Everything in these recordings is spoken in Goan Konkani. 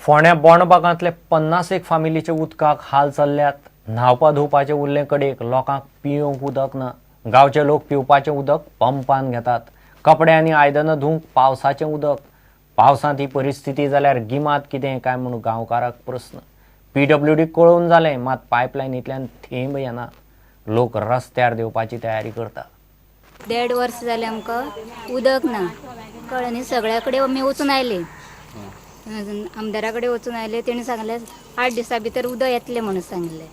फोंड्या बोंडबागांतले 50 फामिलीचे उदकाक हाल चल्ल्यात. न्हावपा धुवपाचे उरले कडेक लोकांक पिवंक उदक ना. गांवचे लोक पिवपाचें उदक पंपान घेतात. कपडे आनी आयदनां धुवंक पावसाचें उदक. पावसांत ही परिस्थिती जाल्यार गिमांत कितें काय म्हूण गांवकाराक प्रस्न. पीडब्ल्यूडी कळोवन जालें, मात पायपलायनींतल्यान थेंब येना. लोक रस्त्यार देंवपाची तयारी करता. 1.5 वर्स जालें आमकां उदक ना, कळ्ळें न्ही. सगळ्या कडेन आमी वचून आयले, आमदारा कडेन वचून आयले. तेणी सांगलें 8 दिसां भितर उदक येतलें म्हणून सांगिल्लें.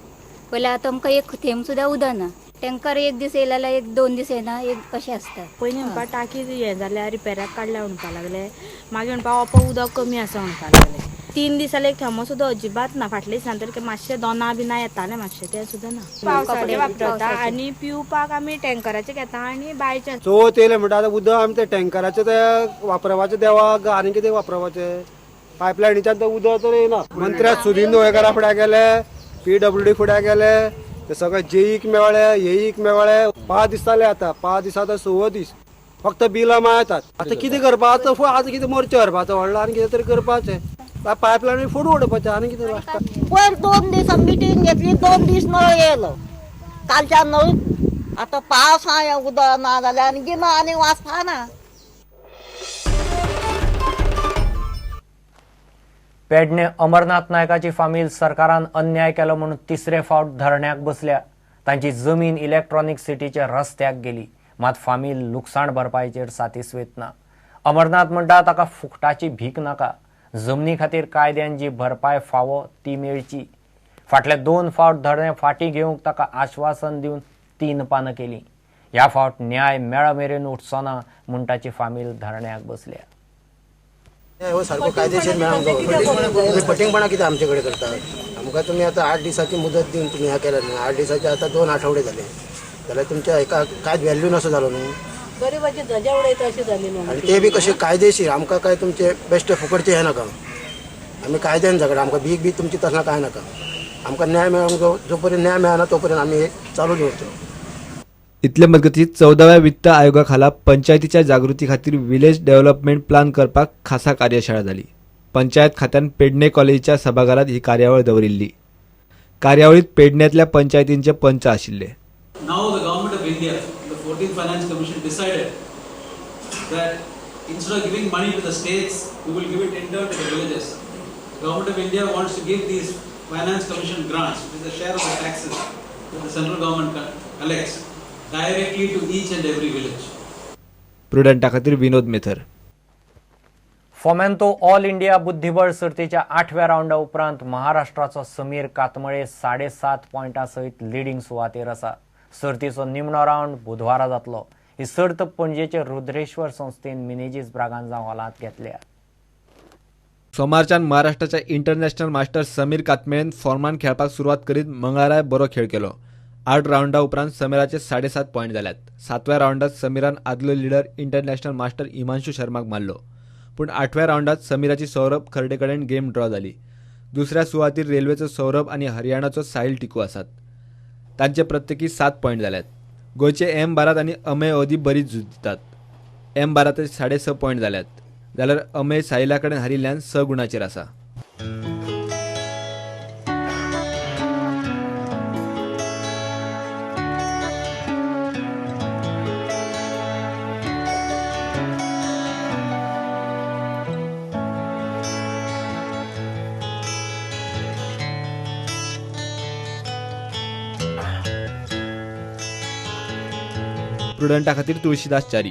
पयलीं आतां आमकां एक थेंब सुद्दां उदक ना. टँकर एक दीस येयले जाल्यार 1-2 दीस येना, एक अशें आसता. पयलीं म्हणपा टाकी हें जाल्या रिपेराक काडल्या म्हणपा लागले, मागीर म्हणपा ओपो उदक कमी आसा म्हणपा लागले. 3 दीस जाले एक थेंबो सुद्दां अजिबात ना. फाटल्या दिसान तर मातशें दोना बिना येतालें मातशें, तें सुद्दां ना. पावसाचें वापरता आनी पिवपाक आमी टँकराचें घेता आनी बांयचें. चवथ येयलें म्हणटा आतां उदक आमी ते टँकराचें ते वापरपाचें देवाक आनी कितें वापरपाचें, पायपलायनीच्यान तें उदक तर येयना. मंत्र्या सुदीन नुवेकरा फुड्या गेले, पीडब्ल्यूडी फुड्या गेले, ते सगळे जेईक मेळ्ळे, येईक मेळ्ळे. 5 दीस जाले आतां, 5 दीस आतां 6 दीस फक्त बिलां मायतात. आतां कितें करपा, आतां आतां कितें मोर्चे व्हरपाचो व्हडलो आनी कितें तरी करपाचें, पायपलायन फोडून उडोवपाचें आनी कितें लास्टाक. पयर 2 दीस मिटींग घेतली, 2 दीस नळ येयलो, कालच्यान नळ. आतां पावस आहा, उदक ना जाल्यार आनी गिमा आनी वाचपा ना. पेडणे अमरनाथ नायकाची फामील सरकारान अन्याय केलो म्हणून तिसरे फावट धरण्याक बसल्या. तांची जमीन इलेक्ट्रॉनिक सिटीच्या रस्त्याक गेली, मात फामील लुकसाण भरपायचेर सातिस्वेत ना. अमरनाथ म्हणटा ताका फुकटाची भीक नाका, जमनी खातीर कायद्यान जी भरपाय फावो ती मेळची. फाटले 2 फावट धरणें फाटीं घेवंक ताका आश्वासन दिवन 3 पानां केलीं. ह्या फावट न्याय मेळ मेरेन उठचो ना म्हूण ताची फामील धरण्याक बसल्या. हो सारको कायदेशीर मेळोंक जाय. तुमी फटींगपणा कितें आमचे कडेन करता? आमकां तुमी आतां 8 दिसांची मुदत दिवन तुमी ह्या केल्या न्हू, 8 दिसाचे आतां 2 आठवडे जाले, जाल्यार तुमच्या हेका कांयच व्हॅल्यू नासो जालो न्हू. गरिबाची धजा उडयता अशी जाली न्हू. आनी ते बी कशे कायदेशीर, आमकां काय तुमचे बेश्टे फुकटचे हे नाका. आमी कायद्यान झगडा, आमकां भीक बी तुमची तसला कांय नाका. आमकां न्याय मेळोंक जाय, जो पर्यंत न्याय मेळना तो पर्यंत आमी हे चालू दवरतले. इतले मजगतीं 14व्या वित्त आयोगा खाला पंचायतीच्या जागृती खातीर विलेज डेव्हलपमेंट प्लान करपाक खासा कार्यशाळा जाली. पंचायत खात्यान पेडणे कॉलेजीच्या सभाघरात ही कार्यावळ दवरिल्ली. कार्यावळीत पेडण्यांतल्या पंचायतींचे पंच आशिल्ले. Now the government of India, the 14th Finance Commission decided that instead of giving money to the states, we will give it in turn to the villages. The government of India wants to give these Finance Commission grants, which is the share of the taxes that the central government collects, directly to each and every village. प्रुडंटा खातीर Vinod Methar. Fomento all India बुद्धिबळ सर्तीच्या 8व्या रावंडा उपरांत महाराष्ट्राचो समीर कातमळे 7.5 पॉयंटा सयत लिडींग सुवातेर आसा. सर्तीचो निमणो रावंड बुधवारा जातलो. ही सर्त पणजेचे रुद्रेश्वर संस्थेन मिनेजीस ब्रागांझा हॉलांत घेतल्या. सोमारच्यान महाराष्ट्राच्या इंटरनॅशनल मास्टर समीर कातमेळेन फॉर्मान खेळपाक सुरवात करीत मंगळाराय बरो खेळ केलो. 8 रावंडा उपरांत समीराचे 7.5 पॉयंट जाल्यात. 7व्या रावंडात समीरान आदलो लिडर इंटरनॅशनल मास्टर हिमांशू शर्माक मारलो, पूण 8व्या रावंडात समीराची सौरभ खर्डे कडेन गेम ड्रॉ जाली. दुसऱ्या सुवातीर रेल्वेचो सौरभ आनी हरियाणाचो साहिल टिकू आसात. तांचे प्रत्येकी 7 पॉयंट जाल्यात. गोंयचे एम भारत आनी अमेय अवधी बरी झूज दितात. एम भारताचे 6.5 पॉयंट जाल्यात, जाल्यार अमेय साहिला कडेन हारिल्ल्यान 6 गुणाचेर आसा. प्रुडंटा खातीर तुळशीदास च्यारी.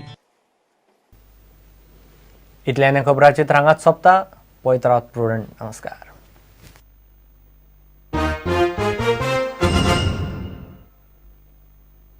इतल्यान खबराचे रांगात सोंपता. पळयत रावत प्रुडंट. नमस्कार.